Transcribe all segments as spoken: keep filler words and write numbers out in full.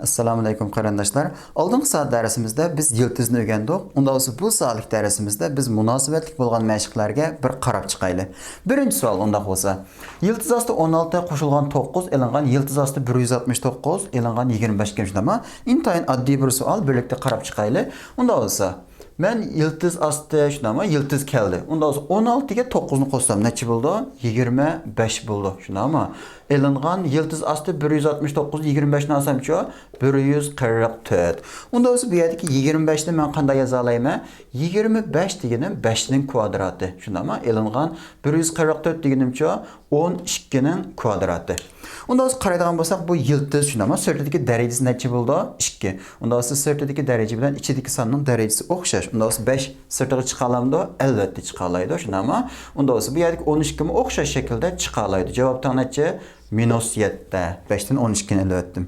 ئەسسالامۇئەلەيكۇم قېرىنداشلار. ئالدىنقى سائەت دەرسىمىزدە بىز يىلتىزنى ئۆگەندۇق. ئۇنداق بولسا بۇ سائەتلىك دەرسىمىزدە بىز مۇناسىۋەتلىك بولغان مەشىقلەرگە بىر قاراپ چىقايلى. بىرىنچى سوئال ئۇنداق بولسا. يىلتىز ئاستى ئون ئالتە قوشۇلغان توققۇز ئېلىنغان يىلتىز ئاستى بىر يۈز ئاتمىش توققۇز ئېلىنغان يىگىرمە بەش ئىكەن شۇنداقمۇ؟ ئىنتايىن ئاددىي بىر سوئال، بىرلىكتە قاراپ چىقايلى. ئۇنداق بولسا، مەن يىلتىز ئاستى، شۇنداقمۇ؟ يىلتىز كەلدى. ئۇنداق بولسا ئون ئالتىگە توققۇزنى قوشسام نەچچە بولىدۇ؟ يىگىرمە بەش بولىدۇ. شۇنداقمۇ؟ ئېلىنغان يىلتىز ئاستى بىر يۈز ئاتمىش توققۇز، يىگىرمە بەشنى ئالسامچۇ؟ بىر يۈز قىرىق تۆت. ئۇنداق بولسا بۇ يەردىكى يىگىرمە بەشنى مەن قانداق يازالايمەن؟ يىگىرمە بەش دېگىنىم بەشنىڭ كۋادراتى. شۇنداقمۇ؟ ئېلىنغان بىر يۈز قىرىق تۆت دېگىنىمچۇ؟ ئون ئىككىنىڭ كۋادراتى. ئۇنداق بولسا قارايدىغان بولساق، بۇ يىلتىز شۇنداقمۇ؟ سىرتىدىكى دەرىجىسى نەچچە بولىدۇ؟ ئىككى. ئۇنداق بولسا سىرتىدىكى دەرىجە بىلەن ئىچىدىكى ساننىڭ دەرىجىسى ئوخشاش. ئۇنداق بولسا بەش سىرتىغا چىقالامدۇ؟ ئەلۋەتتە چىقالايدۇ، شۇنداقمۇ؟ ئۇنداق بولسا بۇ يەردىكى ئون ئىككىمۇ ئوخشاش شەكىلدە چىقالايدۇ. جاۋاب تەڭ نەچچە؟ مىنۇس يەتتە. بەشتىن ئون ئىككىنى ئەلۋەتتىم.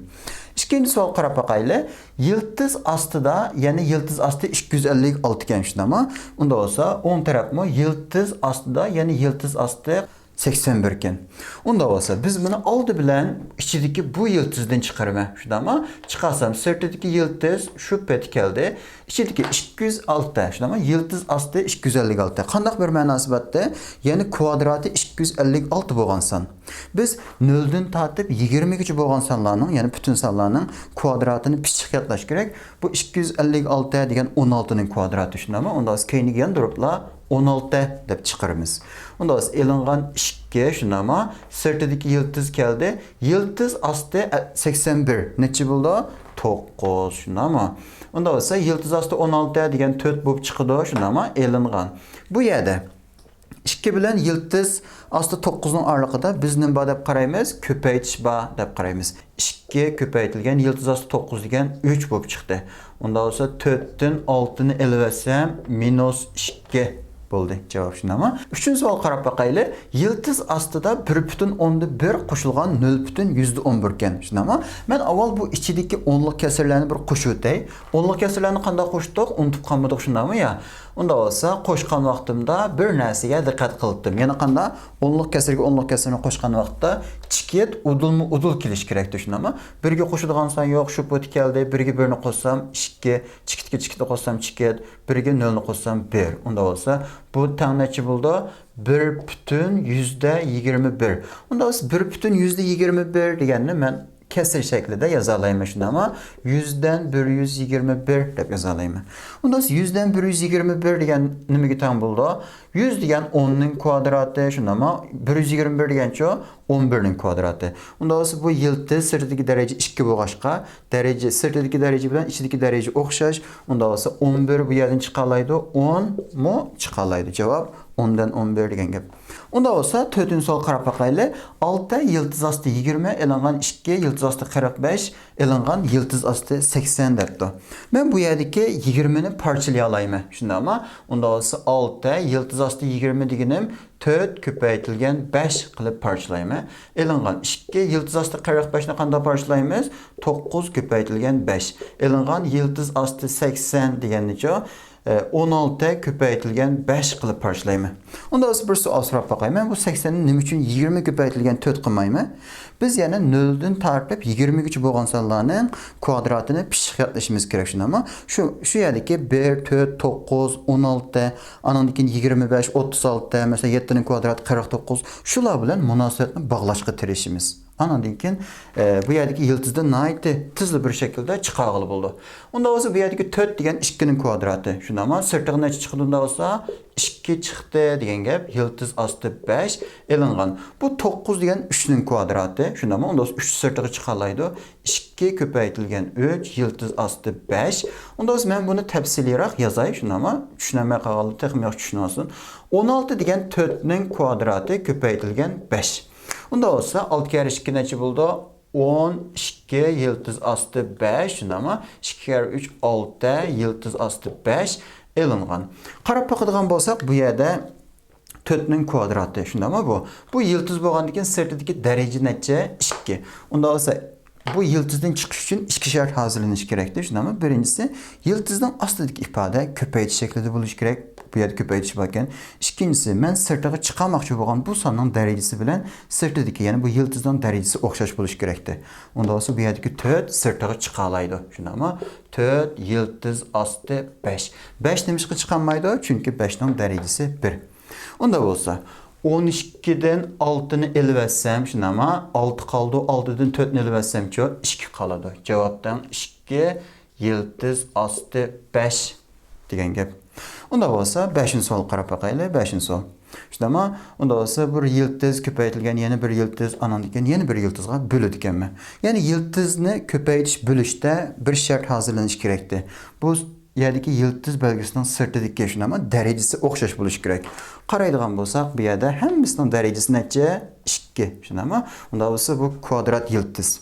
ئىككىنچى سوئال قاراپ باقايلى. يىلتىز ئاستىدا، يەنى يىلتىز ئاستى ئىككى يۈز ئەللىك ئالتە ئىكەن، شۇنداقمۇ؟ ئۇنداق بولسا ئوڭ تەرەپمۇ يىلتىز ئاستىدا، يەنى يىلتىز ئاستى سەكسەن بىر ئىكەن. ئۇنداق بولسا بىز بۇنى ئالدى بىلەن ئىچىدىكى بۇ يىلتىزدىن چىقىرىمەن، شۇنداقمۇ؟ چىقارسام سىرتىدىكى يىلتىز شۇ پېتى كەلدى. ئىچىدىكى ئىككى يۈز ئالتە، شۇنداقمۇ؟ يىلتىز ئاستى ئىككى يۈز ئەللىك ئالتە. قانداق بىر مەناسىۋەتتە؟ يەنى كۋادراتى ئىككى يۈز ئەللىك ئالتە بولغان سان. بىز نۆلدىن تارتىپ يىگىرمىگىچە بولغان سانلارنىڭ، يەنى پۈتۈن سانلارنىڭ كۋادراتىنى پىششىق يادلاش كېرەك. بۇ ئىككى يۈز ئەللىك ئالتە دېگەن ئون ئالتىنىڭ كۋادراتى، شۇنداقمۇ؟ ئۇنداق بولسا كەينىگە ياندۇرۇپلا ئون ئالتە دەپ چىقىرىمىز. ئۇنداق بولسا ئېلىنغان ئىككى، شۇنداقمۇ؟ سىرتىدىكى يىلتىز كەلدى. يىلتىز ئاستى، ئە، سەكسەن بىر. نەچچە بولىدۇ؟ توققۇز، شۇنداقمۇ؟ ئۇنداق بولسا يىلتىز ئاستى ئون ئالتە دېگەن تۆت بولۇپ چىقىدۇ، شۇنداقمۇ؟ ئېلىنغان. بۇ يەردە ئىككى بىلەن يىلتىز ئاستى توققۇزنىڭ ئارىلىقىدا بىز نېمە بار دەپ قارايمىز؟ كۆپەيتىش بار دەپ قارايمىز. ئىككى كۆپەيتىلگەن يىلتىز ئاستى توققۇز دېگەن ئۈچ بولۇپ چىقتى. ئۇنداق بولسا تۆتتىن ئالتىنى ئېلىۋەتسەم، مىنۇس ئىككى بولدى. جاۋاب شۇنداقمۇ؟ ئۈچىنچى سوئال قاراپ باقايلى. يىلتىز ئاستىدا بىر پۈتۈن ئوندىن بىر قوشۇلغان نۆل پۈتۈن يۈزدە ئون بىر ئىكەن. شۇنداقمۇ؟ مەن ئاۋۋال بۇ ئىچىدىكى ئونلۇق كەسىرلەرنى بىر قوشۇۋېتەي. ئونلۇق كەسىرلەرنى قانداق قوشتۇق؟ ئۇنتۇپ قالمىدۇق، شۇنداقمۇ يا؟ ئۇنداق بولسا قوشقان ۋاقتىمدا بىر نەرسىگە دىققەت قىلىپتىم. يەنە قانداق؟ ئونلۇق كەسىرگە ئونلۇق كەسىرنى قوشقان ۋاقىتتا چىكىت ئۇدۇلمۇ ئۇدۇل كېلىشى كېرەكتى، شۇنداقمۇ؟ بىرگە قوشىدىغان سان يوق، شۇ پوتى كەلدى. بىرگە بىرنى قوشسام ئىككى، چىكىتكە چىكىتنى قوشسام چىكىت، بىرگە نۆلنى قوشسام بىر. ئۇنداق بولسا بۇ تەڭ نەچچە بولىدۇ؟ بىر پۈتۈن يۈزدە يىگىرمە بىر. ئۇنداق بولسا بىر پۈتۈن يۈزدە يىگىرمە بىر دېگەننى مەن كەسىر شەكلىدە يازالايمەن، شۇنداقمۇ؟ يۈزدىن بىر يۈز يىگىرمە بىر دەپ يازالايمەن. ئۇنداق بولسا يۈزدىن بىر يۈز يىگىرمە بىر دېگەن نېمىگە تەڭ بولىدۇ؟ يۈز دېگەن ئوننىڭ كۋادراتى، شۇنداقمۇ؟ بىر يۈز يىگىرمە بىر دېگەنچۇ؟ ئون بىرنىڭ كۋادراتى. ئۇنداق بولسا بۇ يىلتىز سىرتىدىكى دەرىجە ئىككى بولغاچقا، دەرىجە، سىرتىدىكى دەرىجە بىلەن ئىچىدىكى دەرىجە ئوخشاش. ئۇنداق بولسا ئون بىر بۇ يەردىن چىقالايدۇ، ئونمۇ چىقالايدۇ. جاۋاب ئوندىن ئون بىر دېگەن گەپ. ئۇنداق بولسا تۆتىنچى سوئال قاراپ باقايلى. ئالتە يىلتىز ئاستى يىگىرمە ئېلىنغان ئىككى يىلتىز ئاستى قىرىق بەش ئېلىنغان يىلتىز ئاستى سەكسەن دەپتۇ. مەن بۇ يەردىكى يىگىرمىنى پارچىلىيالايمەن، شۇنداقمۇ؟ ئۇنداق بولسا ئالتە يىلتىز ئاستى يىگىرمە دېگىنىم تۆت كۆپەيتىلگەن بەش قىلىپ پارچىلايمەن. ئېلىنغان ئىككى يىلتىز ئاستى قىرىق بەشنى قانداق پارچىلايمىز؟ توققۇز كۆپەيتىلگەن بەش. ئېلىنغان يىلتىز ئاستى سەكسەن دېگەننىچۇ؟ ئون ئالتە كۆپەيتىلگەن بەش قىلىپ پارچىلايمەن. ئۇنداق بولسا بىر سوئال سوراپ باقاي. مەن بۇ سەكسەننى نېمە ئۈچۈن يىگىرمە كۆپەيتىلگەن تۆت قىلمايمەن؟ بىز يەنە نۆلدىن تارتىپ يىگىرمىگىچە بولغان سانلارنىڭ كۋادراتىنى پىششىق يادلىشىمىز كېرەك، شۇنداقمۇ؟ شۇ، شۇ يەردىكى بىر، تۆت، توققۇز، ئون ئالتە، ئانىڭدىن كېيىن يىگىرمە بەش، ئوتتۇز ئالتە، مەسىلەن، يەتتىنىڭ كۋادراتى قىرىق توققۇز، شۇلار بىلەن مۇناسىۋەتنى باغلاشقا تىرىشىمىز. ئانىڭدىن كېيىن، ئە، بۇ يەردىكى يىلتىزنى ناھايىتى تېزلا بىر شەكىلدە چىقارغىلى بولىدۇ. ئۇنداق بولسا بۇ يەردىكى تۆت دېگەن ئىككىنىڭ كۋادراتى. شۇنداقمۇ؟ سىرتىغا نەچچە چىقىدۇ ئۇنداق بولسا؟ ئىككى چىقتى دېگەن گەپ. يىلتىز ئاستى بەش ئېلىنغان. بۇ توققۇز دېگەن ئۈچنىڭ كۋادراتى. شۇنداقمۇ؟ ئۇنداق بولسا ئۈچ سىرتىغا چىقالايدۇ. ئىككى كۆپەيتىلگەن ئۈچ يىلتىز ئاستى بەش. ئۇنداق بولسا مەن بۇنى تەپسىلىيراق يازاي، شۇنداقمۇ؟ چۈشىنەلمەي قالغانلار تېخىمۇ ياخشى چۈشىنىۋالسۇن. ئون ئالتە دېگەن تۆتنىڭ كۋادراتى كۆپەيتىلگەن بەش. ئۇنداق بولسا ئالتە كەررە ئىككى نەچچە بولىدۇ؟ ئون ئىككى يىلتىز ئاستى بەش، شۇنداقمۇ؟ ئىككى كەررە ئۈچ ئالتە يىلتىز ئاستى بەش ئېلىنغان. قاراپ باقىدىغان بولساق، بۇ يەردە تۆتنىڭ كۋادراتى، شۇنداقمۇ بۇ؟ بۇ يىلتىز بولغاندىكىن سىرتىدىكى دەرىجە نەچچە؟ ئىككى. ئۇنداق بولسا، بۇ يىلتىزدىن چىقىش ئۈچۈن ئىككى شەرت ھازىرلىنىشى كېرەكتى، شۇنداقمۇ؟ بىرىنچىسى، يىلتىزنىڭ ئاستىدىكى ئىپادە كۆپەيتىش شەكلىدە بولۇشى كېرەك. بۇ يەردە كۆپەيتىش باركەن. ئىككىنچىسى، مەن سىرتىغا چىقارماقچى بولغان بۇ ساننىڭ دەرىجىسى بىلەن سىرتىدىكى، يەنى بۇ يىلتىزنىڭ دەرىجىسى ئوخشاش بولۇشى كېرەكتى. ئۇنداق بولسا بۇ يەردىكى تۆت سىرتىغا چىقالايدۇ، شۇنداقمۇ؟ تۆت يىلتىز ئاستى بەش. بەش نېمىشقا چىقالمايدۇ؟ چۈنكى بەشنىڭ دەرىجىسى بىر. ئۇنداق بولسا، ئون ئىككىدىن ئالتىنى ئېلىۋەتسەم، شۇنداقمۇ؟ ئالتە قالىدۇ، ئالتىدىن تۆتنى ئېلىۋەتسەمچۇ؟ ئىككى قالىدۇ. جاۋاب تەڭ ئىككى يىلتىز ئاستى بەش دېگەن گەپ. ئۇنداق بولسا، بەشىنچى سوئالغا قاراپ باقايلى، بەشىنچى سوئال. شۇنداقمۇ؟ ئۇنداق بولسا، بىر يىلتىز كۆپەيتىلگەن يەنە بىر يىلتىز، ئاناندىن كېيىن يەنە بىر يىلتىزغا بۆلىدىكەنمەن. يەنى يىلتىزنى كۆپەيتىش، بۆلۈشتە بىر شەرت ھازىرلىنىشى كېرەكتى. بۇ يەردىكى يىلتىز بەلگىسىنىڭ سىرتىدىكى، شۇنداقمۇ؟ دەرىجىسى ئوخشاش بولۇشى كېرەك. قارايدىغان بولساق، بۇ يەردە ھەممىسىنىڭ دەرىجىسى نەچچە؟ ئىككى، شۇنداقمۇ؟ ئۇنداق بولسا، بۇ كۋادرات يىلتىز.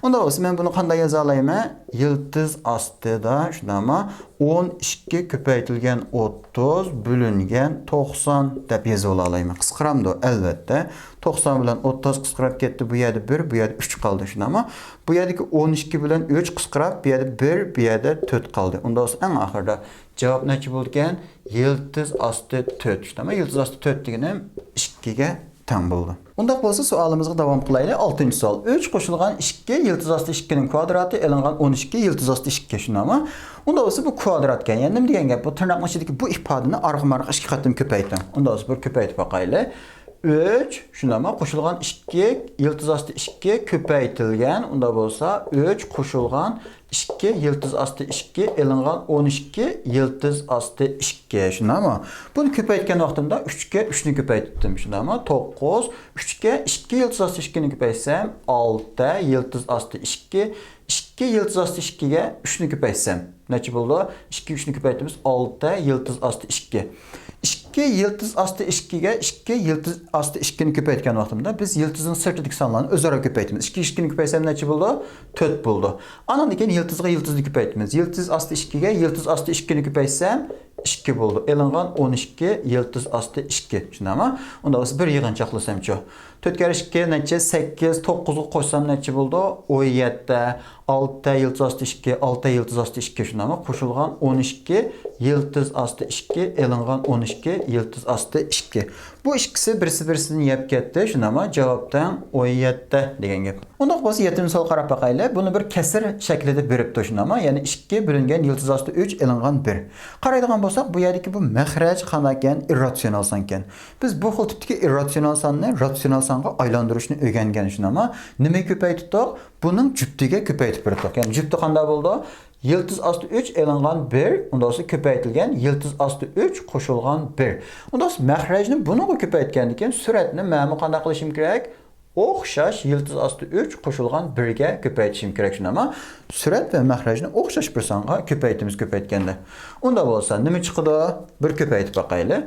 ئۇنداق بولسا، مەن بۇنى قانداق يازالايمەن؟ يىلتىز ئاستىدا، شۇنداقمۇ؟ ئون ئىككى كۆپەيتىلگەن ئوتتۇز بۆلۈنگەن توقسان دەپ يېزىۋالالايمەن. قىسقىرامدۇ؟ ئەلۋەتتە. توقسان بىلەن ئوتتۇز قىسقىراپ كەتتى. بۇ يەردە بىر، بۇ يەردە ئۈچ قالدى، شۇنداقمۇ؟ بۇ يەردىكى ئون ئىككى بىلەن ئۈچ قىسقىراپ، بۇ يەردە بىر، بۇ يەردە تۆت قالدى. ئۇنداق بولسا، ئەڭ ئاخىرىدا جاۋاب نەچچە بولىدىكەن؟ يىلتىز ئاستى تۆت. شۇنداقمۇ؟ يىلتىز ئاستى تۆت دېگىنىم ئىككىگە تەڭ بولىدۇ. ئۇنداق بولسا، سوئالىمىزغا داۋام قىلايلى. ئالتىنچى سوئال. ئۈچ قوشۇلغان ئىككى يىلتىز ئاستى ئىككىنىڭ كۋادراتى ئېلىنغان ئون ئىككى يىلتىز ئاستى ئىككى، شۇنداقمۇ؟ ئۇنداق بولسا، بۇ كۋادراتكەن. يەنى نېمە دېگەن گەپ؟ بۇ تىرناقنىڭ ئىچىدىكى بۇ ئىپادىنى ئارقىمۇ ئارقا ئىككى قېتىم كۆپەيتىڭ. ئۇنداق بولسا، بىر كۆپەيتىپ باقايلى. ئۈچ، شۇنداقمۇ؟ قوشۇلغان ئىككى يىلتىز ئاستى ئىككى كۆپەيتىلگەن، ئۇنداق بولسا، ئۈچ قوشۇلغان ئىككى يىلتىز ئاستى ئىككى ئېلىنغان ئون ئىككى يىلتىز ئاستى ئىككى، شۇنداقمۇ؟ بۇنى كۆپەيتكەن ۋاقتىمدا ئۈچكە ئۈچنى كۆپەيتتىم، شۇنداقمۇ؟ توققۇز، ئۈچكە ئىككى يىلتىز ئاستى ئىككىنى كۆپەيتسەم، ئالتە يىلتىز ئاستى ئىككى، ئىككى يىلتىز ئاستى ئىككىگە ئۈچنى كۆپەيتسەم، نەچچە بولىدۇ؟ ئىككىگە ئۈچنى كۆپەيتىمىز، ئالتە يىلتىز ئاستى ئىككى. ئىككى يىلتىز ئاستى ئىككىگە ئىككى يىلتىز ئاستى ئىككىنى كۆپەيتكەن ۋاقتىمدا، بىز يىلتىزنىڭ سىرتىدىكى سانلارنى ئۆزئارا كۆپەيتىمىز. ئىككىگە ئىككىنى كۆپەيتسەم، نەچچە بولىدۇ؟ تۆت بولىدۇ. ئانان كېيىن يىلتىزغا يىلتىزنى كۆپەيتىمىز. يىلتىز ئاستى ئىككىگە يىلتىز ئاستى ئىككىنى كۆپەيتسەم، ئىككى بولىدۇ. ئېلىنغان ئون ئىككى يىلتىز ئاستى ئىككى. شۇنداقمۇ؟ ئۇنداق بولسا، بىر يىغىنچاقلىسامچۇ؟ تۆت كەررە ئىككى نەچچە؟ سەككىز. توققۇزغا قوشسام نەچچە بولىدۇ؟ ئون يەتتە. ئالتە يىلتىز ئاستى ئىككى، ئالتە يىلتىز ئاستى ئىككى، شۇنداقمۇ؟ قوشۇلغان ئون ئىككى يىلتىز ئاستى ئىككى، ئېلىنغان ئون ئىككى يىلتىز ئاستى ئىككى. بۇ ئىككىسى بىرسى-بىرسىدىن يەپ كەتتى، شۇنداقمۇ؟ جاۋاب تەڭ ئون يەتتە دېگەن گەپ. ئۇنداق بولسا، يەتتىنچى سوئالغا قاراپ باقايلى. بۇنى بىر كەسىر شەكلىدە بېرىپتۇ، شۇنداقمۇ؟ يەنى ئىككى بۆلۈنگەن يىلتىز ئاستى ئۈچ ئېلىنغان بىر. قارايدىغان بولساق، بۇ يەردىكى بۇ مەخرەج قانداقكەن؟ ئىرراتسىيونال سانكەن. بىز بۇ خىل تىپتىكى ئىرراتسىيونال ساننى راتسىيونال سانغا ئايلاندۇرۇشنى ئۆگەنگەن، شۇنداقمۇ؟ نېمىگە كۆپەيتتۇق؟ بۇنىڭ جۈپتىگە كۆپەيتىپ بېرىپتۇق. يەنى جۈپتى قانداق بولىدۇ؟ يىلتىز ئاستى ئۈچ ئېلىنغان بىر، ئۇنداق بولسا كۆپەيتىلگەن يىلتىز ئاستى ئۈچ قوشۇلغان بىر. ئۇنداق بولسا مەخرەجنى بۇنىڭغا كۆپەيتكەندىن كېيىن سۈرئەتنى مەنمۇ قانداق قىلىشىم كېرەك؟ ئوخشاش يىلتىز ئاستى ئۈچ قوشۇلغان بىرگە كۆپەيتىشىم كېرەك، شۇنداقمۇ؟ سۈرئەت ۋە مەخرەجنى ئوخشاش بىر سانغا كۆپەيتىمىز، كۆپەيتكەندە. ئۇنداق بولسا نېمە چىقىدۇ؟ بىر كۆپەيتىپ باقايلى.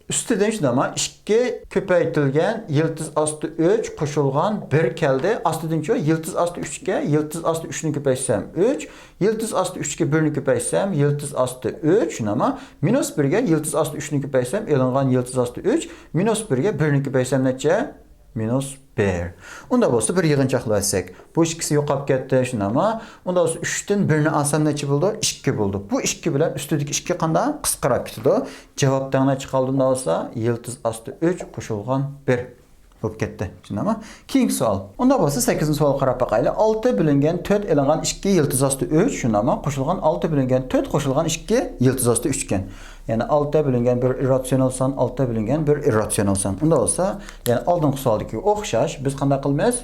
ئۈستىدىن شۇنداقمۇ؟ ئىككى كۆپەيتىلگەن يىلتىز ئاستى ئۈچ قوشۇلغان بىر كەلدى. ئاستىدىنچۇ؟ يىلتىز ئاستى ئۈچكە يىلتىز ئاستى ئۈچنى كۆپەيتسەم، ئۈچ. يىلتىز ئاستى ئۈچكە بىرنى كۆپەيتسەم، يىلتىز ئاستى ئۈچ، شۇنداقمۇ؟ مىنۇس بىرگە يىلتىز ئاستى ئۈچنى كۆپەيتسەم، ئېلىنغان يىلتىز ئاستى ئۈچ. مىنۇس بىرگە بىرنى كۆپەيتسەم نەچچە؟ مىنۇس بىر. ئۇنداق بولسا، بىر يىغىنچاقلىۋەتسەك، بۇ ئىككىسى يوقاپ كەتتى، شۇنداقمۇ؟ ئۇنداق بولسا، ئۈچتىن بىرنى ئالسام نەچچە بولىدۇ؟ ئىككى بولىدۇ. بۇ ئىككى بىلەن ئۈستىدىكى ئىككى قانداق؟ قىسقىراپ كېتىدۇ. جاۋاب تەڭ نەچچە قالدى ئۇنداق بولسا؟ يىلتىز ئاستى ئۈچ قوشۇلغان بىر بولۇپ كەتتى. شۇنداقمۇ؟ كېيىنكى سوئال. ئۇنداق بولسا، سەككىزىنچى سوئالغا قاراپ باقايلى. ئالتە بۆلۈنگەن تۆت ئېلىنغان ئىككى يىلتىز ئاستى ئۈچ، شۇنداقمۇ؟ قوشۇلغان ئالتە بۆلۈنگەن تۆت قوشۇلغان ئىككى يىلتىز ئاستى ئۈچ ئىكەن. يەنى ئالتە بۆلۈنگەن بىر ئىرراتسىيونال سان، ئالتە بۆلۈنگەن بىر ئىرراتسىيونال سان. ئۇنداق بولسا، يەنى ئالدىنقى سوئالدىكىگە ئوخشاش، بىز قانداق قىلىمىز؟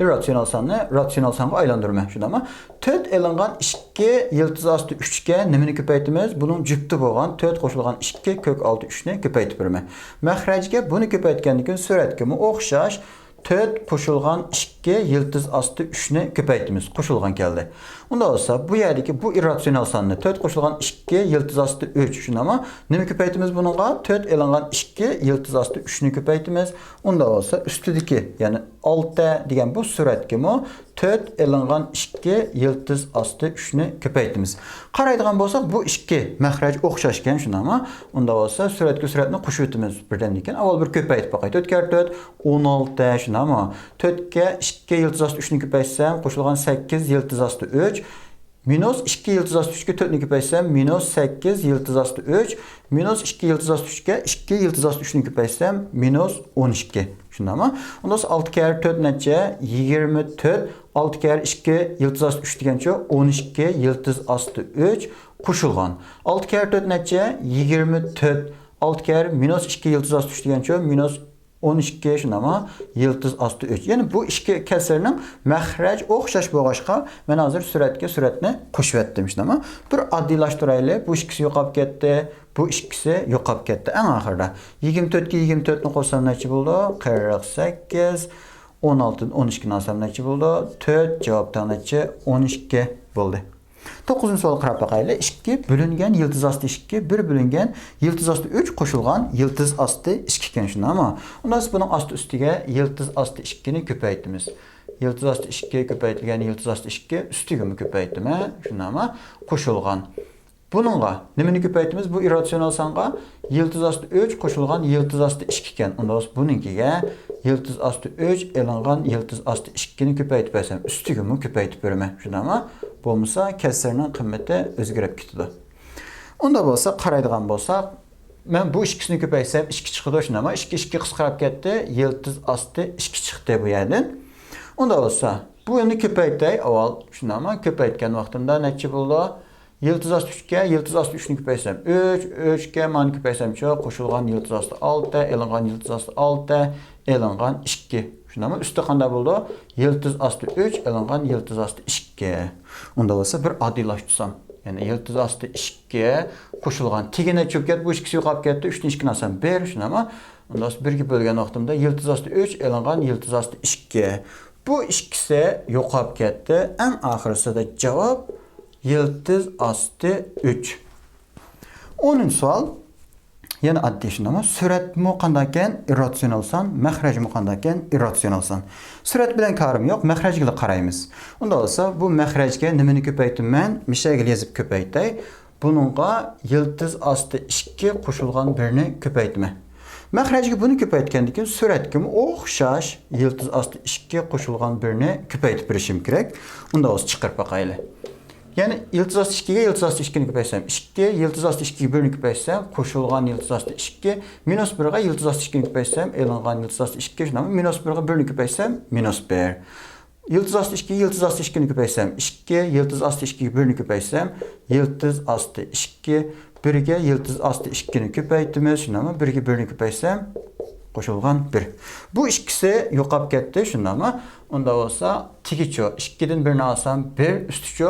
ئىرراتسىيونال ساننى راتسىيونال سانغا ئايلاندۇرىمەن، شۇنداقمۇ؟ تۆت ئېلىنغان ئىككى يىلتىز ئاستى ئۈچكە نېمىنى كۆپەيتىمىز؟ بۇنىڭ جۈپتى بولغان تۆت قوشۇلغان ئىككى كۆك ئالتى ئۈچنى كۆپەيتىپ بېرىمەن. مەخرەجگە بۇنى كۆپەيتكەندىن كېيىن سۈرئەتكىمۇ ئوخشاش تۆت قوشۇلغان ئىككى يىلتىز ئاستى ئۈچنى كۆپەيتىمىز. قوشۇلغان كەلدى. ئۇنداق بولسا، بۇ يەردىكى بۇ ئىرراتسىيونال ساننى، تۆت قوشۇلغان ئىككى يىلتىز ئاستى ئۈچ، شۇنداقمۇ؟ نېمە كۆپەيتىمىز بۇنىڭغا؟ تۆت ئېلىنغان ئىككى يىلتىز ئاستى ئۈچنى كۆپەيتىمىز. ئۇنداق بولسا، ئۈستىدىكى، يەنى ئالتە دېگەن بۇ سۈرئەتكىمۇ تۆت ئېلىنغان ئىككى يىلتىز ئاستى ئۈچنى كۆپەيتىمىز. قارايدىغان بولساق، بۇ ئىككى مەخرەج ئوخشاشكەن، شۇنداقمۇ؟ ئۇنداق بولسا، سۈرئەتكە سۈرئەتنى قوشۇۋېتىمىز بىردەمدىن كېيىن. ئاۋۋال بىر كۆپەيتىپ باقاي. تۆت كەررە تۆت، ئون ئالتە، شۇنداقمۇ؟ تۆتكە ئىككى ئىككى يىلتىز ئاستى ئۈچنى كۆپەيتسەم، قوشۇلغان سەككىز يىلتىز ئاستى ئۈچ، مىنۇس ئىككى يىلتىز ئاستى ئۈچكە تۆتنى كۆپەيتسەم، مىنۇس سەككىز يىلتىز ئاستى ئۈچ، مىنۇس ئىككى يىلتىز ئاستى ئۈچكە ئىككى يىلتىز ئاستى ئۈچنى كۆپەيتسەم، مىنۇس ئون ئىككى. شۇنداقمۇ؟ ئۇنداق بولسا ئالتە كەر تۆت نەچچە؟ يىگىرمە تۆت. ئالتە كەر ئىككى يىلتىز ئاستى ئۈچ دېگەنچە ئون ئىككى يىلتىز ئاستى ئۈچ قوشۇلغان. ئالتە كەر تۆت نەچچە؟ يىگىرمە تۆت. ئالتە كەر مىنۇس ئىككى يىلتىز ئاستى ئۈچ دېگەنچە مىنۇس ئون ئىككى، شۇنداقمۇ؟ يىلتىز ئاستى ئۈچ. يەنى بۇ ئىككى كەسىرنىڭ مەخرەج ئوخشاش بولغاچقا، مەن ھازىر سۈرەتكە سۈرەتنى قوشۇۋەتتىم، شۇنداقمۇ؟ بىر ئاددىيلاشتۇرايلى. بۇ ئىككىسى يوقاپ كەتتى، بۇ ئىككىسى يوقاپ كەتتى. ئەڭ ئاخىرىدا يىگىرمە تۆتكە يىگىرمە تۆتنى قوشسام نەچچە بولىدۇ؟ قىرىق سەككىز. ئون ئالتىدىن ئون ئىككىنى ئالسام نەچچە بولىدۇ؟ تۆت. جاۋاب تەڭ نەچچە؟ ئون ئىككى بولدى. توققۇزىنچى سوئالغا قاراپ باقايلى. ئىككى بۆلۈنگەن يىلتىز ئاستى ئىككى، بىر بۆلۈنگەن يىلتىز ئاستا ئۈچ قوشۇلغان يىلتىز ئاستى ئىككى ئىكەن، شۇنداقمۇ؟ ئۇنداق بولسا بۇنىڭ ئاستى ئۈستىگە يىلتىز ئاستا ئىككىنى كۆپەيتىمىز. يىلتىز ئاستا ئىككى كۆپەيتىلگەن يىلتىز ئاستا ئىككى، ئۈستىگىمۇ كۆپەيتىمەن، شۇنداقمۇ؟ قوشۇلغان. بۇنىڭغا نېمىنى كۆپەيتىمىز؟ بۇ ئىرراتسىيونال سانغا يىلتىز ئاستا ئۈچ قوشۇلغان يىلتىز ئاستا ئىككى ئىكەن. ئۇنداق بولسا بۇنىڭكىگە يىلتىز ئاستا ئۈچ ئېلىنغان يىلتىز ئاستا ئىككىنى كۆپەيتىپ بەرسەم، ئۈستىگىمۇ كۆپەيتىپ بېرىمەن. شۇنداقمۇ؟ بولمىسا كەسىرنىڭ قىممىتى ئۆزگىرىپ كېتىدۇ. ئۇنداق بولسا قارايدىغان بولساق، مەن بۇ ئىككىسىنى كۆپەيتسەم ئىككى چىقىدۇ، شۇنداقمۇ؟ ئىككى ئىككى قىسقىراپ كەتتى، يىلتىز ئاستى ئىككى چىقتى بۇ يەردىن. ئۇنداق بولسا بۇنى كۆپەيتەي ئاۋۋال، شۇنداقمۇ؟ كۆپەيتكەن ۋاقتىمدا نەچچە بولىدۇ؟ يىلتىز ئاستى ئۈچكە يىلتىز ئاستا ئۈچنى كۆپەيتسەم ئۈچ، ئۈچكە مانى كۆپەيتسەمچۇ؟ قوشۇلغان يىلتىز ئاستا ئالتە، ئېلىنغان يىلتىز ئاستا ئالتە، ئېلىنغان ئىككى. شۇنداقمۇ؟ ئۈستى قانداق بولىدۇ؟ يىلتىز ئاستا ئۈچ، ئېلىنغان يىلتىز ئاستا ئىككى. ئۇنداق بولسا بىر ئاددىيلاشتۇرسام، يەنى يىلتىز ئاستا ئىككى قوشۇلغان، تېگى نەچچە بولۇپ كەتتى؟ بۇ ئىككىسى يوقاپ كەتتى، ئۈچتىن ئىككىنى ئالسام بىر، شۇنداقمۇ؟ ئۇنداق بولسا بىرگە بۆلگەن ۋاقتىمدا يىلتىز ئاستا ئۈچ، ئېلىنغان يىلتىز ئاستا ئىككى. بۇ ئىككىسى يوقاپ كەتتى. ئەڭ ئاخىرسىدا جاۋاب يىلتىز ئاستى ئۈچ. ئونىنچى سوئال. يەنە ئاددىي، شۇنداقمۇ؟ سۈرەتمۇ قانداقكەن؟ ئىرراتسىيونال سان. مەخرەجمۇ قانداقكەن؟ ئىرراتسىيونال سان. سۈرەت بىلەن كارىم يوق، مەخرەجگىلا قارايمىز. ئۇنداق بولسا بۇ مەخرەجگە نېمىنى كۆپەيتىمەن؟ مىشەگىلا يېزىپ كۆپەيتەي. بۇنىڭغا يىلتىز ئاستى ئىككى قوشۇلغان بىرنى كۆپەيتىمەن. مەخرەجگە بۇنى كۆپەيتكەندىن كېيىن سۈرەتكىمۇ ئوخشاش يىلتىز ئاستى ئىككى قوشۇلغان بىرنى كۆپەيتىپ بېرىشىم كېرەك. ئۇنداق بولسا چىقىرىپ باقايلى. يەنى يىلتىز ئاستى ئىككىگە يىلتىز ئاستى ئىككىنى كۆپەيتسەم ئىككى، يىلتىز ئاستى ئىككىگە بىرنى كۆپەيتسەم قوشۇلغان يىلتىز ئاستى ئىككى، مىنۇس بىرگە يىلتىز ئاستى ئىككىنى كۆپەيتسەم ئېلىنغان يىلتىز ئاستى ئىككى، شۇنداقمۇ؟ مىنۇس بىرگە بىرنى كۆپەيتسەم مىنۇس بىر. يىلتىز ئاستى ئىككى، يىلتىز ئاستى ئىككىنى كۆپەيتسەم ئىككى، يىلتىز ئاستى ئىككىگە بىرنى كۆپەيتسەم يىلتىز ئاستى ئىككى، بىرگە يىلتىز ئاستى ئىككىنى كۆپەيتىمىز، شۇنداقمۇ؟ بىرگە بىرنى كۆپەيتسەم قوشۇلغان بىر. بۇ ئىككىسى يوقاپ كەتتى، شۇنداقمۇ؟ ئۇنداق بولسا تېگىچۇ؟ ئىككىدىن بىرنى ئالسام بىر، ئۈستىچۇ؟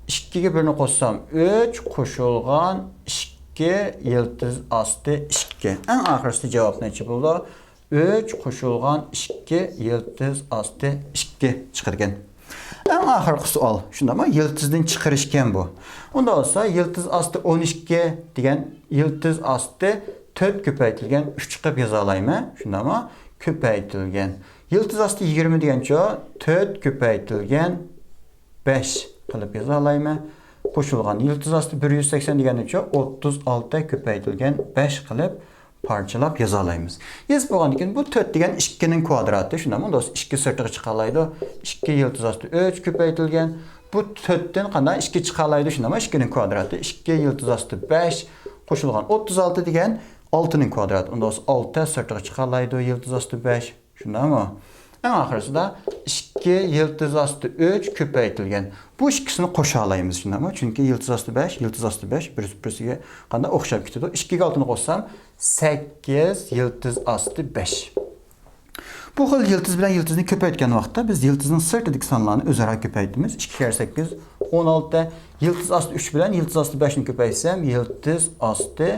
ئىككىگە بىرنى قوشسام ئۈچ، قوشۇلغان ئىككى يىلتىز ئاستى ئىككى. ئەڭ ئاخىرسىدا جاۋاب نەچچە بولىدۇ؟ ئۈچ قوشۇلغان ئىككى يىلتىز ئاستى ئىككى چىقىدىكەن. ئەڭ ئاخىرقى سوئال، شۇنداقمۇ؟ يىلتىزدىن چىقىرىشكەن بۇ. ئۇنداق بولسا يىلتىز ئاستى ئون ئىككى دېگەن يىلتىز ئاستى تۆت كۆپەيتىلگەن ئۈچ قىلىپ يازالايمەن، شۇنداقمۇ؟ كۆپەيتىلگەن. يىلتىز ئاستى يىگىرمە دېگەنچۇ؟ تۆت كۆپەيتىلگەن بەش قىلىپ يازالايمەن. قوشۇلغان يىلتىز ئاستى بىر يۈز سەكسەن دېگەنچۇ؟ ئوتتۇز ئالتە كۆپەيتىلگەن بەش قىلىپ پارچىلاپ يازالايمىز. يېزىپ بولغاندىن كېيىن بۇ تۆت دېگەن ئىككىنىڭ كۋادراتى، شۇنداقمۇ دوستلار؟ ئىككى سىرتىغا چىقالايدۇ. ئىككى يىلتىز ئاستى ئۈچ كۆپەيتىلگەن. بۇ تۆتتىن قانداق ئىككى چىقالايدۇ، شۇنداقمۇ؟ ئىككىنىڭ كۋادراتى. ئىككى يىلتىز ئاستى بەش قوشۇلغان ئوتتۇز ئالتە دېگەن ئالتىنىڭ كۋادراتى. ئۇنداق بولسا ئالتە سىرتىغا چىقالايدۇ، يىلتىز ئاستى بەش. شۇنداقمۇ؟ ئەڭ ئاخىرسىدا ئىككى يىلتىز ئاستى ئۈچ كۆپەيتىلگەن. بۇ ئىككىسىنى قوشالايمىز، شۇنداقمۇ؟ چۈنكى يىلتىز ئاستى بەش، يىلتىز ئاستى بەش بىرسى بىرسىگە قانداق ئوخشاپ كېتىدۇ. ئىككىگە ئالتىنى قوشسام، سەككىز يىلتىز ئاستى بەش. بۇ خىل يىلتىز بىلەن يىلتىزنى كۆپەيتكەن ۋاقىتتا بىز يىلتىزنىڭ سىرتىدىكى سانلارنى ئۆزئارا كۆپەيتىمىز. ئىككى كەر سەككىز، ئون ئالتە. يىلتىز ئاستى ئۈچ بىلەن يىلتىز ئاستى بەشنى كۆپەيتسەم، يىلتىز ئاستى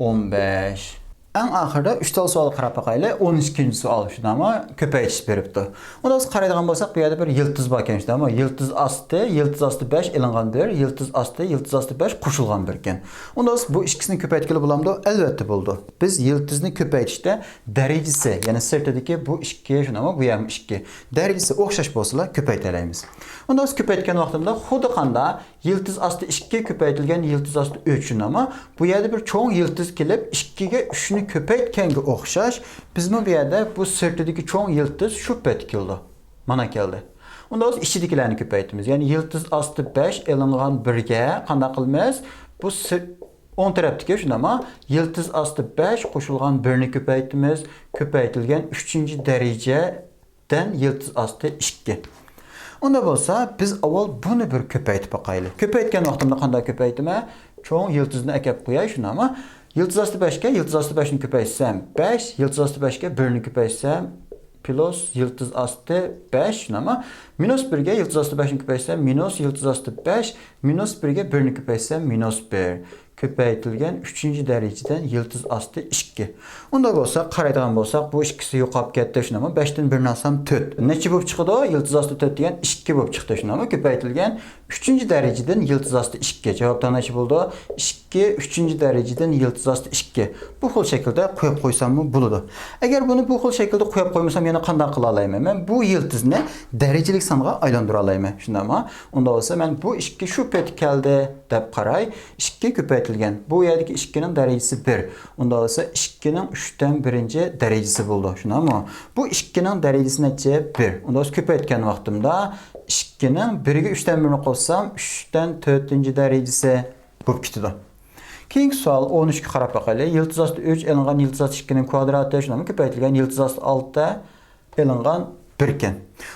ئون بەش. ئەڭ ئاخىرىدا ئۈچ تال سوئالغا قاراپ باقايلى. ئون ئىككىنچى سوئال، شۇنداقمۇ؟ كۆپەيتىش بېرىپتۇ. ئۇندا بىز قارايدىغان بولساق، بۇ يەردە بىر يىلتىز بار ئىكەن، شۇنداقمۇ؟ يىلتىز ئاستى، يىلتىز ئاستى بەش ئېلىنغان بىر، يىلتىز ئاستى، يىلتىز ئاستى بەش قوشۇلغان بىر ئىكەن. ئۇندا بىز بۇ ئىككىسىنى كۆپەيتكىلى بولامدۇ؟ ئەلۋەتتە بولىدۇ. بىز يىلتىزنى كۆپەيتىشتە دەرىجىسى، يەنى سىرتىدىكى بۇ ئىككى، شۇنداقمۇ؟ بۇ يەرمۇ ئىككى. دەرىجىسى ئوخشاش بولسىلا كۆپەيتەلەيمىز. ئۇندا بىز كۆپەيتكەن ۋاقتىمىزدا خۇددى قانداق يىلتىز ئاستى ئىككى كۆپەيتىلگەن يىلتىز ئاستى ئۈچ، شۇنداقمۇ؟ بۇ يەردە بىر چوڭ يىلتىز كېلىپ، ئىككىگە ئۈچنى كۆپەيتكەنگە ئوخشاش، بىزمۇ بۇ يەردە بۇ سىرتىدىكى چوڭ يىلتىز شۇ پېتى كېلىدۇ. مانا كەلدى. ئۇندا بولسا ئىچىدىكىلەرنى كۆپەيتىمىز. يەنى يىلتىز ئاستى بەش ئېلىنغان بىرگە قانداق قىلىمىز؟ بۇ سىر-، ئوڭ تەرەپتىكى شۇنداقمۇ؟ يىلتىز ئاستى بەش قوشۇلغان بىرنى كۆپەيتىمىز. كۆپەيتىلگەن ئۈچىنچى دەرىجە دەن يىلتىز ئاستى ئىككى. ئۇندا بولسا بىز ئاۋۋال بۇنى بىر كۆپەيتىپ باقايلى. كۆپەيتكەن ۋاقتىمدا قانداق كۆپەيتىمەن؟ چوڭ يىلتىزنى ئەكەپ قوياي، شۇنداقمۇ؟ يىلتىز ئاستى بەشكە يىلتىز ئاستى بەشنى كۆپەيتسەم بەش، يىلتىز ئاستى بەشكە بىرنى كۆپەيتسەم پلۇس يىلتىز ئاستى بەش، شۇنداقمۇ؟ مىنۇس بىرگە يىلتىز ئاستى بەشنى كۆپەيتسەم مىنۇس يىلتىز ئاستى بەش، مىنۇس بىرگە بىرنى كۆپەيتسەم مىنۇس بىر. كۆپەيتىلگەن ئۈچىنچى دەرىجىدىن يىلتىز ئاستى ئىككى. ئۇنداق بولسا، قارايدىغان بولساق، بۇ ئىككىسى يوقاپ كەتتى، شۇنداقمۇ؟ بەشتىن بىرنى ئالسام تۆت. نەچچە بولۇپ چىقىدۇ؟ يىلتىز ئاستى تۆت دېگەن ئىككى بولۇپ چىقتى، شۇنداقمۇ؟ كۆپەيتىلگەن ئۈچىنچى دەرىجىدىن يىلتىز ئاستى ئىككى. جاۋاب تەڭ نەچچە بولىدۇ؟ ئىككى ئۈچىنچى دەرىجىدىن يىلتىز ئاستى ئىككى. بۇ خىل شەكىلدە قويۇپ قويساممۇ بولىدۇ. ئەگەر بۇنى بۇ خىل شەكىلدە قويۇپ قويمىسام، يەنە قانداق قىلالايمەن؟ مەن بۇ يىلتىزنى دەرىجىلىك سانغا ئايلاندۇرالايمەن، شۇنداقمۇ؟ ئۇنداق بولسا، مەن بۇ ئىككى شۇ پېتى كەلدى دەپ قاراي. ئىككى كۆپەيتىلگەن. بۇ يەردىكى ئىككىنىڭ دەرىجىسى بىر. ئۇنداق بولسا، ئىككىنىڭ ئۈچتىن بىرىنچى دەرىجىسى بولىدۇ. شۇنداقمۇ؟ بۇ ئىككىنىڭ دەرىجىسى نەچچە؟ بىر. ئۇنداق بولسا، كۆپەيتكەن ۋاقتىمدا ئىككىنىڭ بىرگە ئۈچتىن بىرنى قوشسام، ئۈچتىن تۆتىنچى دەرىجىسى بولۇپ كېتىدۇ. كېيىنكى سوئال ئون ئۈچكە قاراپ باقايلى. يىلتىز ئاستى ئۈچ ئېلىنغان يىلتىز ئاستى ئىككىنىڭ كۋادراتى، شۇنداقمۇ؟ كۆپەيتىلگەن يىلتىز ئاستى ئالتە ئېلىنغان بىر ئىكەن.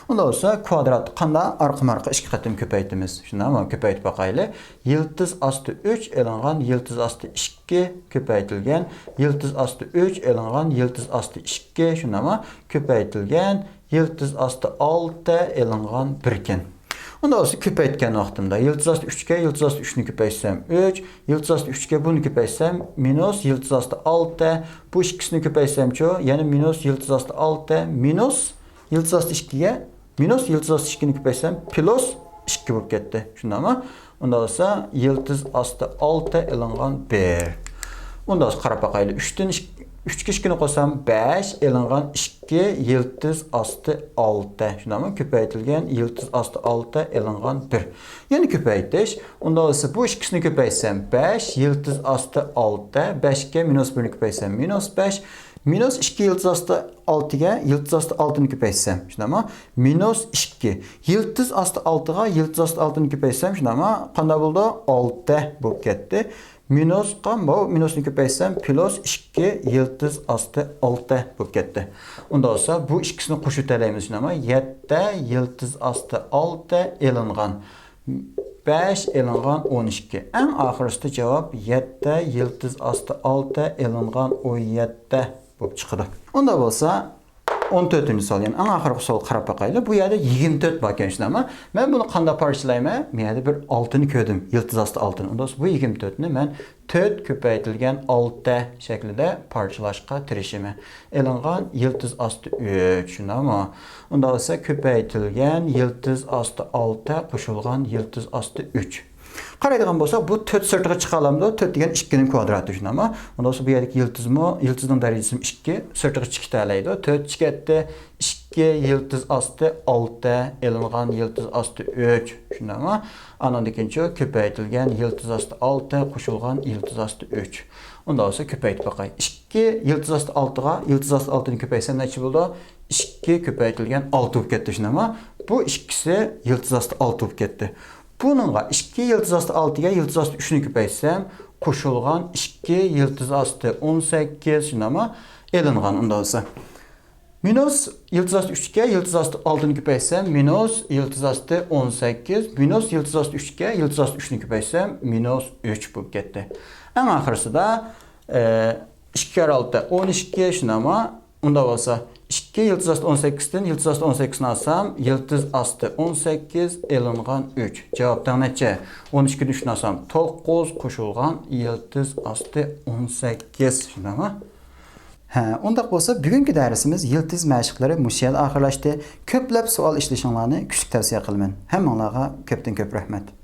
ئۇنداق بولسا، كۋادراتنى قانداق ئارقىمۇ ئارقا ئىككى قېتىم كۆپەيتىمىز. شۇنداقمۇ؟ كۆپەيتىپ باقايلى. يىلتىز ئاستى ئۈچ ئېلىنغان يىلتىز ئاستى ئىككى كۆپەيتىلگەن يىلتىز ئاستى ئۈچ ئېلىنغان يىلتىز ئاستى ئىككى، شۇنداقمۇ؟ كۆپەيتىلگەن يىلتىز ئاستى ئالتە ئېلىنغان بىر ئىكەن. ئۇنداق بولسا، كۆپەيتكەن ۋاقتىمدا يىلتىز ئاستى ئۈچكە يىلتىز ئاستى ئۈچنى كۆپەيتسەم ئۈچ، يىلتىز ئاستى ئۈچكە بۇنى كۆپەيتسەم مىنۇس يىلتىز ئاستى ئالتە، بۇ ئىككىسىنى كۆپەيتسەمچۇ، يەنە مىنۇس يىلتىز ئاستى ئالتە، مىنۇس يىلتىز ئاستى ئىككىگە، مىنۇس يىلتىز ئاستى ئىككىنى كۆپەيتسەم پلۇس ئىككى بولۇپ كەتتى. شۇنداقمۇ؟ ئۇنداق بولسا، يىلتىز ئاستى ئالتە ئېلىنغان بىر. ئۇنداق بولسا، قاراپ باقايلى. ئۈچتىن ئۈچكە ئىككىنى قوشسام بەش ئېلىنغان ئىككى يىلتىز ئاستى ئالتە. شۇنداقمۇ؟ كۆپەيتىلگەن يىلتىز ئاستى ئالتە ئېلىنغان بىر. يەنە كۆپەيتىش. ئۇنداق بولسا، بۇ ئىككىسىنى كۆپەيتسەم بەش يىلتىز ئاستى ئالتە، بەشكە مىنۇس بىرنى كۆپەيتسەم مىنۇس بەش، مىنۇس ئىككى يىلتىز ئاستى ئالتىگە يىلتىز ئاستى ئالتىنى كۆپەيتسەم، شۇنداقمۇ؟ مىنۇس ئىككى. يىلتىز ئاستى ئالتىغا يىلتىز ئاستى ئالتىنى كۆپەيتسەم، شۇنداقمۇ؟ قانداق بولدى؟ ئالتە بولۇپ كەتتى. مىنۇسقا بۇ مىنۇسنى كۆپەيتسەم، پلۇس ئىككى يىلتىز ئاستى ئالتە بولۇپ كەتتى. ئۇنداق بولسا، بۇ ئىككىسىنى قوشۇۋېتەلەيمىز، شۇنداقمۇ؟ يەتتە يىلتىز ئاستى ئالتە ئېلىنغان بەش ئېلىنغان ئون ئىككى. ئەڭ ئاخىرسىدا جاۋاب يەتتە يىلتىز ئاستى ئالتە ئېلىنغان ئون يەتتە بولۇپ چىقىدۇ. ئۇنداق بولسا، ئون تۆتىنچى سوئال، يەنى ئەڭ ئاخىرقى سوئالغا قاراپ باقايلى. بۇ يەردە يىگىرمە تۆت باركەن، شۇنداقمۇ؟ مەن بۇنى قانداق پارچىلايمەن؟ بۇ يەردە بىر ئالتىنى كۆردۈم، يىلتىز ئاستى ئالتىنى. ئۇنداق بولسا، بۇ يىگىرمە تۆتنى مەن تۆت كۆپەيتىلگەن ئالتە شەكلىدە پارچىلاشقا تىرىشىمەن. ئېلىنغان يىلتىز ئاستى ئۈچ، شۇنداقمۇ؟ ئۇنداق بولسا، كۆپەيتىلگەن يىلتىز ئاستى ئالتە قوشۇلغان يىلتىز ئاستى ئۈچ. قارايدىغان بولساق، بۇ تۆت سىرتىغا چىقالامدۇ؟ تۆت دېگەن ئىككىنىڭ كۋادراتى، شۇنداقمۇ؟ ئۇنداق بولسا، بۇ يەردىكى يىلتىزمۇ، يىلتىزنىڭ دەرىجىسىمۇ ئىككى، سىرتىغا چىقىتەلەيدۇ. تۆت چىقەتتى، ئىككى يىلتىز ئاستى ئالتە، ئېلىنغان يىلتىز ئاستى ئۈچ، شۇنداقمۇ؟ ئانىڭدىن كېيىنچۇ كۆپەيتىلگەن يىلتىز ئاستى ئالتە قوشۇلغان يىلتىز ئاستى ئۈچ. ئۇنداق بولسا، كۆپەيتىپ باقاي. ئىككى يىلتىز ئاستى ئالتىغا يىلتىز ئاستى ئالتىنى كۆپەيتسەم نەچچە بولىدۇ؟ ئىككى كۆپەيتىلگەن ئالتە بولۇپ كەتتى، شۇنداقمۇ؟ بۇ ئىككىسى يىلتىز ئاستى ئالتە بولۇپ كەتتى. بۇنىڭغا ئىككى يىلتىز ئاستى ئالتىگە يىلتىز ئاستى ئۈچنى كۆپەيتسەم، قوشۇلغان ئىككى يىلتىز ئاستى ئون سەككىز، شۇنداقمۇ؟ ئېلىنغان، ئۇنداق بولسا. مىنۇس يىلتىز ئاستى ئۈچكە يىلتىز ئاستى ئالتىنى كۆپەيتسەم، مىنۇس يىلتىز ئاستى ئون سەككىز، مىنۇس يىلتىز ئاستى ئۈچكە يىلتىز ئاستى ئۈچنى كۆپەيتسەم، مىنۇس ئۈچ بولۇپ كەتتى. ئەڭ ئاخىرسىدا، ئە، ئىككى كارە ئالتە، ئون ئىككى، شۇنداقمۇ؟ ئۇنداق بولسا، ئىككى يىلتىز ئاستى ئون سەككىزدىن يىلتىز ئاستى ئون سەككىزنى ئالسام، يىلتىز ئاستى ئون سەككىز ئېلىنغان ئۈچ. جاۋاب تەڭ نەچچە؟ ئون ئىككىدىن ئۈچنى ئالسام، توققۇز قوشۇلغان يىلتىز ئاستى ئون سەككىز. شۇنداقمۇ؟ ھە، ئۇنداق بولسا، بۈگۈنكى دەرسىمىز يىلتىز مەشىقلىرى مۇشۇ يەردە ئاخىرلاشتى. كۆپلەپ سوئال ئىشلىشىڭلارنى كۈچلۈك تەۋسىيە قىلىمەن. ھەممىڭلارغا كۆپتىن كۆپ رەھمەت.